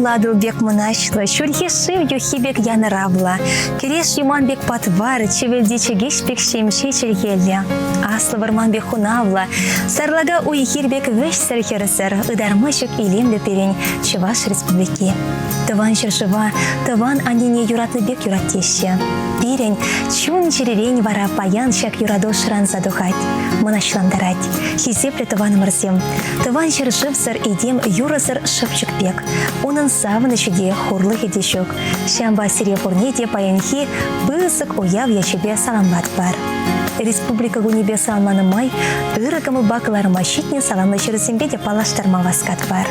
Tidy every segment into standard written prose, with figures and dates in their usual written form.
Шавлӑ Атӑл пек мӑнаҫлӑ, ҫурхи шыв юххи пек янӑравлӑ, кӗреш юман пек патвар, чӗвӗлти чӗкеҫ пек ҫемҫе чӗлхеллӗ, аслӑ вӑрман пек хунавлӑ, сарлака уй-хир пек вӗҫсӗр-хӗрсӗр, ытарма ҫук илемлӗ пирӗн Чӑваш Республики. Тӑван ҫӗршыва, тӑван аннене юратнӑ пек юрат теҫҫӗ. Пирӗн чун-чӗререн вара паян ҫак юрату шӑранса тухать, мӑнаҫлантарать. Хисеплӗ тӑванӑмӑрсем, тӑван ҫӗршывсӑр этем юрӑсӑр шӑпчӑк пек. Унӑн савӑнӑҫӗ те, хурлӑхӗ те ҫук. Ҫавӑнпа сире пурне те паянхи пысӑк уяв ячӗпе саламлатпӑр. Республика кунӗпе саламланӑ май ырӑ кӑмӑлпа кӑларӑма ҫитнӗ саламлӑ ҫырусемпе те паллаштарма васкатпӑр.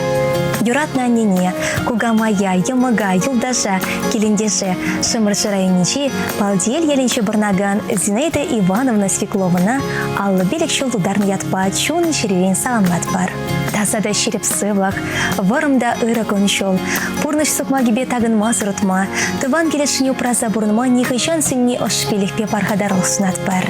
Юратнӑ аннене, кукамая, йӑмӑка, юлташа, килӗнтеше Шӑмӑршӑ районӗнчи Палтиел ялӗнче пурӑнакан Зинаида Ивановна Свекловӑна 55 ҫул тултарнӑ ятпа чун-чӗререн саламлатпӑр. Таса та ҫирӗп сывлӑх, вӑрӑм та ырӑ кун-ҫул, пурнӑҫ сукмакӗпе такӑнмасӑр утма, тӑван килӗшне упраса пурӑнма нихӑҫан сӳнми ӑшпилӗхпе пархатарлӑх сунатпӑр.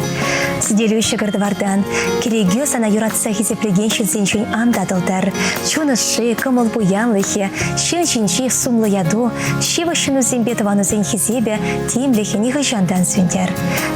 Сӗтелӳ ҫӑкӑр-тӑвартан, кӗрекӳ сана юратса хисеплекен ҫынсенчен ан татӑлтӑр. Чун ӑшши, кӑмӑл пуянлӑхӗ, ҫын ҫинчи сумлӑ яту, ҫывӑх ҫыннусемпе тӑванусен хисепӗ, тимлӗхӗ нихӑҫан та ан сӳнтӗр.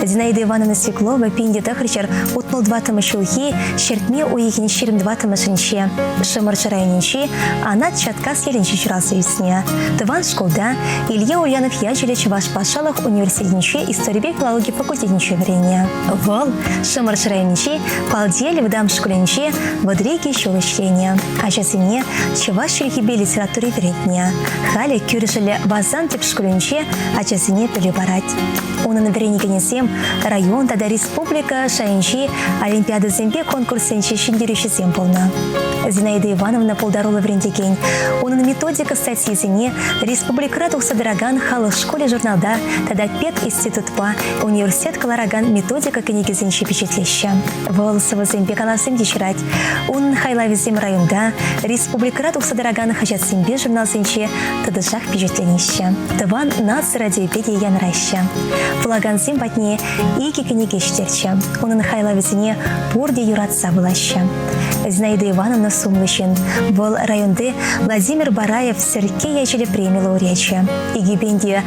Зинаида Ивановна Свеклова 1964 ҫулхи ҫӗртме уйӑхӗн 24-мӗшӗнче Шӑмӑршӑ районӗнчи Анат Чаткас ялӗнче ҫуралса ӳснӗ. Тӑван шкулта Илья Ульянов ячӗллӗ Чӑваш патшалӑх университетӗнче историпе филологи факультетӗнче вӗреннӗ. Вӑл Шӑмӑршӑ районӗнчи Палтиел вӑтам шкулӗнче 32 ҫул ӗҫленӗ. Ачасене чӑваш чӗлхипе литератури вӗрентнӗ. Халӗ кӳршӗллӗ Васан тӗп шкулӗнче ачасене пӗлӳ парать. Унӑн вӗренекенӗсем район тата республика шайӗнчи олимпиадӑсемпе конкурссенче ҫӗнтерӳҫӗсем пулнӑ. Зинаида Ивановна пултаруллӑ вӗрентекен. Унӑн методика статйисене республикӑра тухса тӑракан Халӑх шкулӗ журналта тата пединститутпа университет кӑларакан методика кӗнекисенче пичетлеҫҫӗ. Вӑл сӑвӑсемпе калавсем те ҫырать. Унӑн хайлавӗсем районта, республикӑра тухса тӑракан хаҫатсемпе журналсенче тӑтӑшах пичетленеҫҫӗ, тӑван наци радиопе те янӑраҫҫӗ. Вулакансем патне икӗ кӗнеке ҫитерчӗ. Унӑн хайлавӗсене пурте юратса вулаҫҫӗ. Зинаида Ивановна сумлӑ ҫын. Вӑл районти Владимир Бараев Сӗркке ячӗллӗ преми лауреачӗ. 2010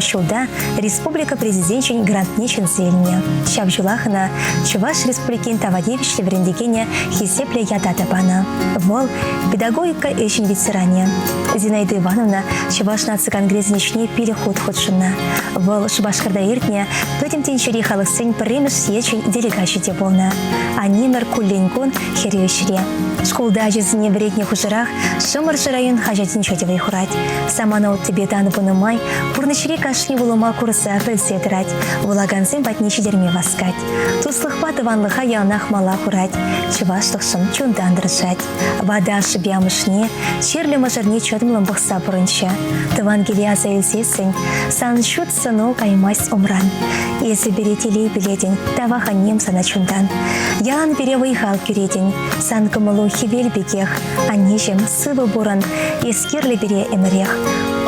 ҫулта республика президенчӗн грантне ҫӗнсе илнӗ. Ҫав ҫулах ӑна Чӑваш Республикин тава тивӗҫлӗ вӗрентекенӗ хисеплӗ ята та панӑ. Вӑл педагогика ӗҫӗн ветеранӗ. Зинаида Ивановна Чӑваш наци конгресӗн ӗҫне пилӗк хут хутшӑннӑ. Вӑл Шупашкарта иртнӗ Пӗтӗм тӗнчери халӑхсен пӗрремӗш съезчӗн делегачӗ те пулнӑ. Аннемӗр куллен-кун хӗрӳ ӗҫре. Шкулта ачасене вӗрентнӗ хушӑрах Шӑмӑршӑ район хаҫатӗнче те вӑй хурать. Самана уттипе тан пынӑ май пурнӑҫри кашни вулӑма курса пӗлсе тӑрать, вулакансем патне ҫитерме васкать. Туслӑхпа тӑванлӑха яланах мала хурать, чӑвашлӑхшӑн чунтан тӑрӑшать. Ватӑ ашшӗпе амӑшне, чирлӗ мӑшӑрне чӑтӑмлӑн пӑхса пурӑнчӗ. Тӑван киле аса илсессӗн сан ҫут сӑну каймасть умран. Эсӗ пире телей пилетӗн, тавах аннем сана чунтан. Ялан пире вӑй-хал кӳретӗн, сан кӑмӑлу хӗвел пекех. Аннеҫӗм, сывӑ пурӑн, эс кирлӗ пире ӗмӗрех.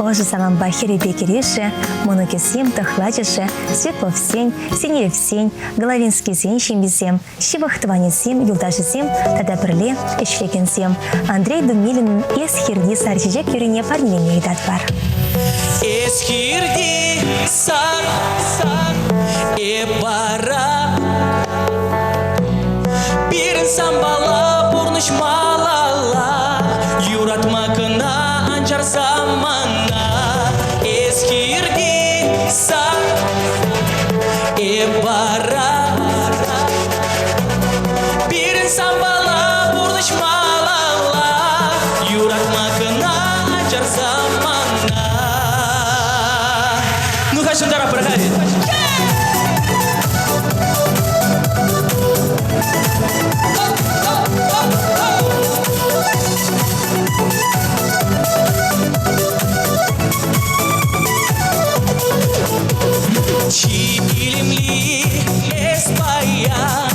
Ӑшӑ салампа хӗрӗпе кӗрешӗ, мӑнукӗсем тӑхлачӑшӗ, Светловсен, Синеевсен, Головинскисен ҫемйисем, ҫывӑх тӑванӗсем, юлташӗсем тата пӗрле ӗҫлекенсем Андрей Думилинӑн Эс хирти сар чечек юррине парнелеме ыйтатпӑр. Эс хирти сар, сар, эп вара пирӗн санпала пурнӑҫ малалла юратма кӑна ан чарсам мана. Эс хирти сар, эп вара пирӗн санпала пурнӑҫ малалла юратма кӑна ан чарсам мана. Ну, халь ҫунтаратпӑр, халь. Чи илемли эс паян,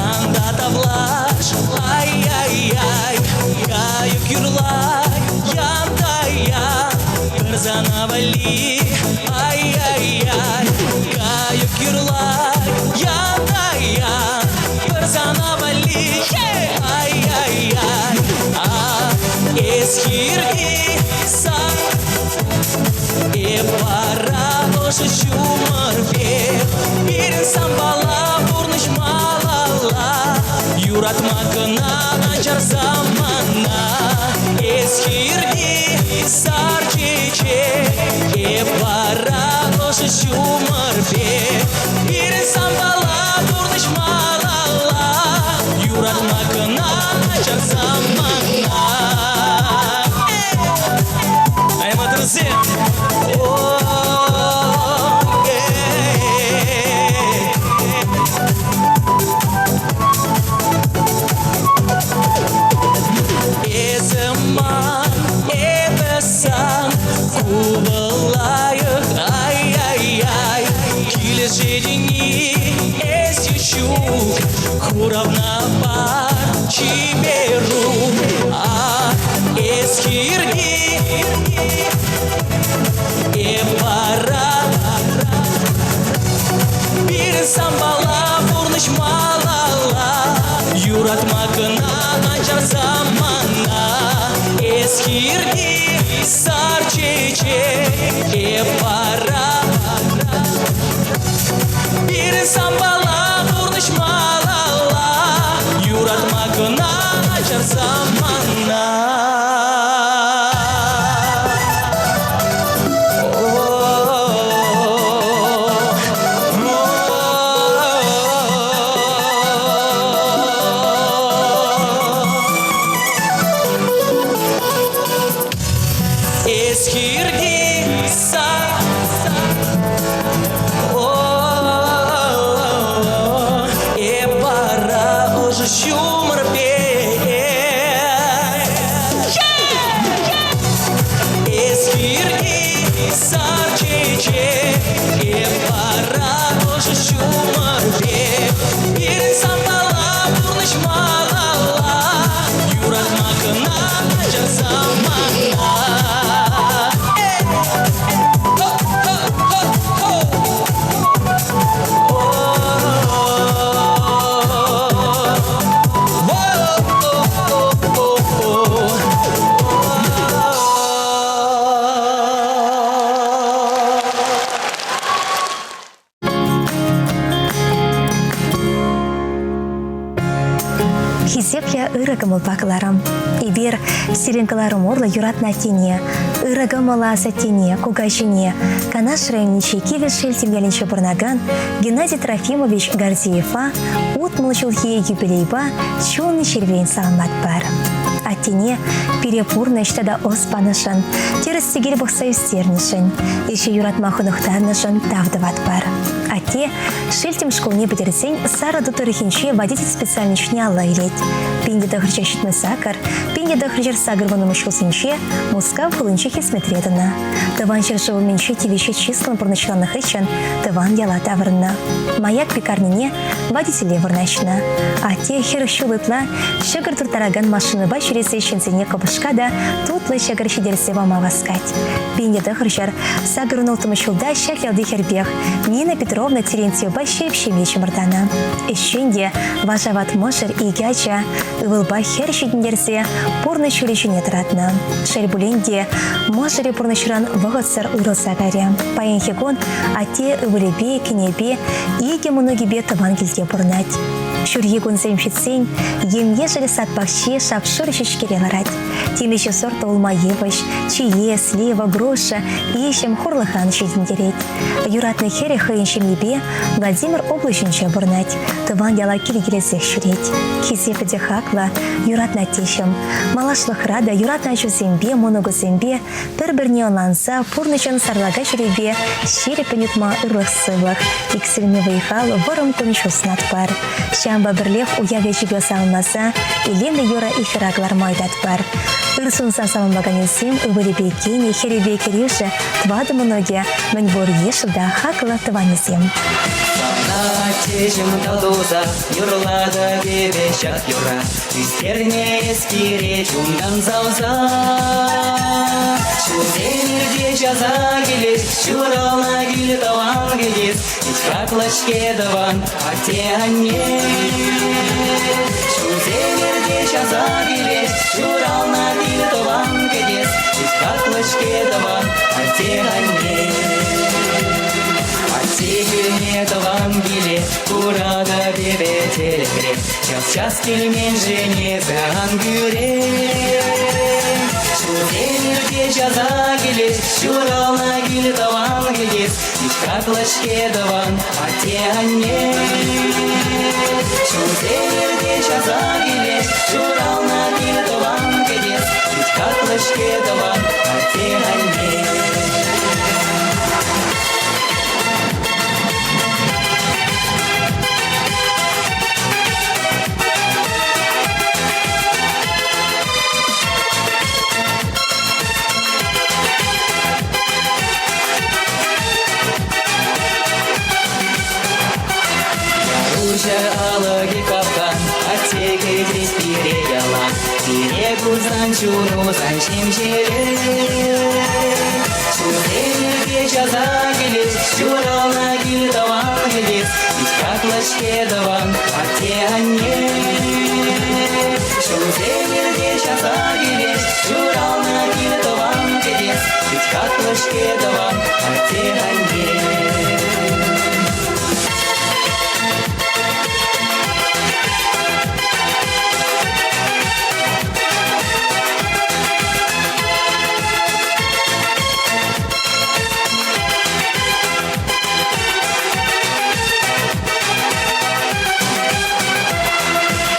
ан та тавлаш, ай-яй-яй, кайӑк юрлать, ян та ян, пӗр сана валли, ай-яй-яй, кайӑк юрлать, ян та ян, пӗр сана валли, ай-яй-яй, а эс хирти сан. Пирӗн санпала пурнӑҫ малалла. Юратма кӑна начар самана. Эс хирти сар чечек, эп вара ӑшӑ ҫумӑр пек. Пирӗн санпала пурнӑҫ малалла. Юратма кӑна начар самана. Ай, матӑрсем! Эсӗ ман, эпӗ сан, ку лайӑх, ай-яй-яй, килӗшетӗн-и эс е ҫук, хуравна пар, чиперук. Ах, эс хирти, эп вара пирӗн санпала пурнӑҫ малалла. Юратма кӑна начар самана. Эс хирти сар чечек, эп вара пирӗн санпала пурнӑҫ малалла. Юратма кӑна начар самана. Эс хирти эп вара ӑшӑ ҫумӑр пек. Эс хирти сар чечек, эп вара ӑшӑ ҫумӑр пек. Пирӗн санпала пурнӑҫ малалла, юратма кӑна начар самана. Хисеплӗ ырӑ кӑмӑлпа кӑларӑм. Эпир сирӗн кӑларӑм урлӑ юратнӑ аттене, ырӑ кӑмӑллӑ асаттене, кукаҫине, Канаш районӗнчи Кивӗ Шелтем ялӗнче пурӑнакан Геннадий Трофимович Гордеева 60 ҫулхи юбилейпа чун-чӗререн саламлатпӑр. Аттене пире пурнӑҫ тата ӑс панӑшӑн, тӗрӗс-тӗкел пӑхса ӳстернӗшӗн, ӗҫе юратма хӑнӑхтарнӑшӑн тав тӑватпӑр. Атте Шелтем шкулне пӗтерсен Сарӑту тӑрӑхӗнче водитель специальноҫне алла илет. 1978, 1980 ҫулсенче Мускав хулинче хӗсметре тӑнӑ. Тӑван ҫӗршыв умӗнче тивӗҫе чыслӑн пурнӑҫланӑ хыҫҫӑн тӑван яла таврӑннӑ. Маяк пекарнине водителе вырнаҫнӑ. Атте 40 ҫул ытла ҫӑкӑр турттаракан машинӑпа ҫӳресе ҫынсене кӑпӑшка та тутлӑ ҫӑкӑр ҫитерсе пама васкать. 1986 ҫулта ҫак ялти хӗрпех Нина Петровна Терентьевӑпа ҫирӗп ҫемье чӑмӑртанӑ. Ӗҫчен те вашават мӑшӑр икӗ ача, ывӑлпа хӗр ҫитӗнтерсе пурнӑҫ ҫулӗ ҫине тӑратнӑ. Шел пулин те, мӑшӑрӗ пурнӑҫран вӑхӑтсӑр уйрӑлса кайрӗ. Паянхи кун атте ывӑлӗпе, кинӗпе, икӗ мӑнукӗпе тӑван килте пурӑнать. Ҫурхи кунсем ҫитсен ем-ешӗл сад пахчи шап-шурӑ ҫеҫкере ларать. Темиҫе сорт улма йывӑҫ, чие, слива, груша, иҫӗм, хурлӑхан ҫитӗнтерет. Юратнӑ хӗрӗ хӑйӗн ҫемйипе Владимир облаҫӗнче пурӑнать, тӑван яла килкелесех ҫӳрет. Хисепӗ те хаклӑ, юратнӑ аттеҫӗм. Малашлӑхра та юратнӑ ачусемпе, мӑнукусемпе пӗр-пӗрне ӑнланса пурнӑҫӑн сарлака ҫулӗпе ҫирӗппӗн утма ырлӑх-сывлӑх, иксӗлми вӑй-хал, вӑрӑм кун-ҫул сунатпӑр. Ҫавӑнпа пӗрлех уяв ячӗпе саламласа илемлӗ юрӑ эфира кӑларма ыйтатпӑр. Ыр сунса саламлаканӗсем ывӑлӗпе кинӗ, хӗрӗпе кӗрӳшӗ, тӑватӑ мӑнукӗ, мӗнпур йышлӑ та хаклӑ тӑванӗсем. Сана аттеҫӗм тав туса юрлатӑп эпӗ ҫак юрра. Ӳстернӗ эс пире чунтан савса. Ҫулсем ирте часа килет, ҫуралнӑ кил тӑван кӗтес. Пит хаклӑ-ҫке тӑван атте-анне. Ҫулсем ирте часа килет, ҫуралнӑ кил тӑван кӗтес. Пит хаклӑ-ҫке тӑван атте-анне. Кӗтсе килме тӑван киле куратӑп эпӗ тӗлӗкре. Час-час килменшӗн эсӗ ан кӳрен. Ҫулсем ирте часа килет, ҫуралнӑ кил тӑван кӗтес. Пит хаклӑ-ҫке тӑван атте-анне. Ҫулсем ирте часа килет, ҫуралнӑ кил тӑван кӗтес. Пит хаклӑ-ҫке тӑван атте-анне. Уҫӑ алӑкӗ капкан, атте кӗтет пире ялан. Пире курсан чун ҫемҫелет. Ҫулсем часа килет, ҫуралнӑ кил тӑван кӗтес. Пит хаклӑ-ҫке тӑван атте-анне. Ҫулсем часа килет, ҫуралнӑ кил тӑван кӗтес. Пит хаклӑ-ҫке тӑван атте-анне.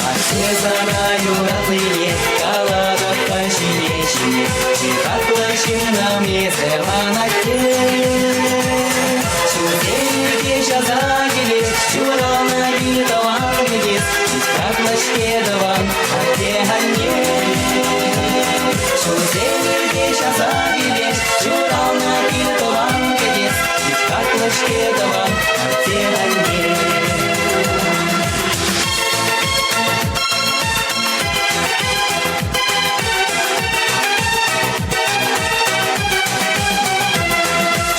Атте сана юратнине калатӑп та ҫине-ҫине. Чи хаклӑ ҫыннӑм эсӗ ман атте. Ҫулсем часа килет, ҫуралнӑ кил тӑван кӗтес. Пит хаклӑ-ҫке тӑван атте-анне. Ҫулсем часа килет, ҫуралнӑ кил тӑван кӗтес. Пит хаклӑ-ҫке тӑван атте-анне.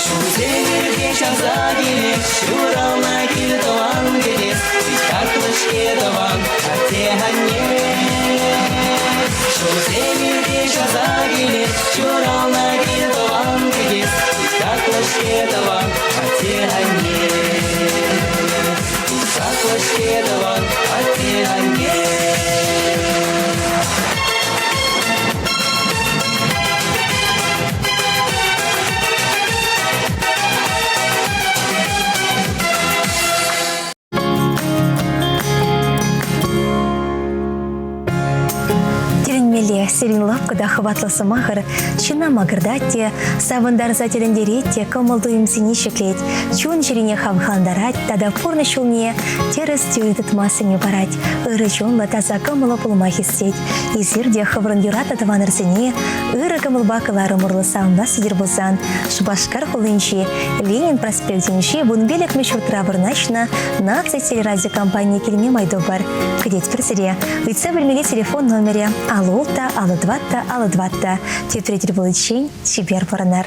Ҫулсем ирте часа килет, ҫуралнӑ кил тӑван кӗтес. Пит хаклӑ-ҫке тӑван атте-анне. Ҫулсем ирте часа килет, ҫуралнӑ кил тӑван кӗтес. Пит хаклӑ-ҫке тӑван атте-анне. Пит хаклӑ-ҫке тӑван атте-анне. Тӗлӗнмелле, сирӗн лӑпкӑ та хӑватлӑ сӑмахӑр ҫынна макӑртать те, савӑнтарса тӗлӗнтерет те, кӑмӑл-туйӑмсене ҫӗклет, чун-чӗрене хавхалантарать тата пурнӑҫ ҫулне тӗрӗс тӳрӗ тытма сӗнӳ парать, ырӑ чунлӑ, таса кӑмӑллӑ пулма хистет. Эсир те хӑвӑрӑн юратнӑ тӑванӑрсене ырӑ кӑмӑлпа кӑларӑмӑрлӑ савӑнас тетӗр пулсан Шупашкар хулинчи Ленин проспектӗнчи 15-мӗш ҫуртра вырнаҫнӑ Наци телерадиокомпанине килме май тупӑр. Кӗтетпӗр сире. Ыйтса пӗлмелли телефон номерӗ 56 54 54. Тепре тӗл пуличчен чипер пурӑнӑр.